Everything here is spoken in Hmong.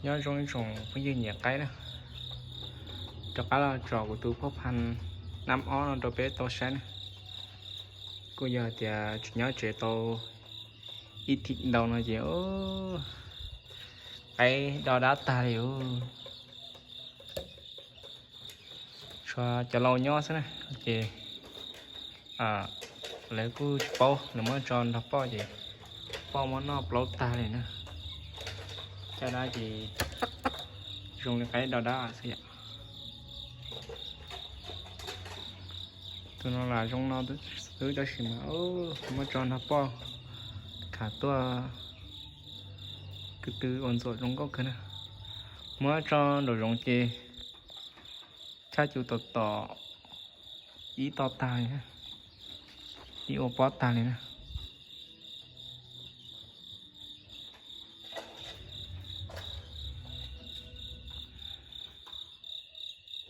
Nyob zoo ib tsoom phooj ywg nyiam qaib na, rov qab los tsom kuv tus phooj phan nab ob no rau peb tau saib na. Kuj yog tias tsis nyob tsev tau ib thim ntau no ces qaib do dab tag li. Tshuav cov laus nyob xwb na, ces lawv kuj tsis paub, lawv muab tso nrog poj ces poj muab noj plaub tag li na. Caj dab ces zoo li qaib do dab xwb yom. Tus no lam zoo no xwb tab sis mas muab tso nrog poj khav tuaj, ko tw ua ntxuam zoo nkauj kawg na. Muab tso nraum zoov ces tshaj cus tom tom ib to tag li, ib ua pob tag li na.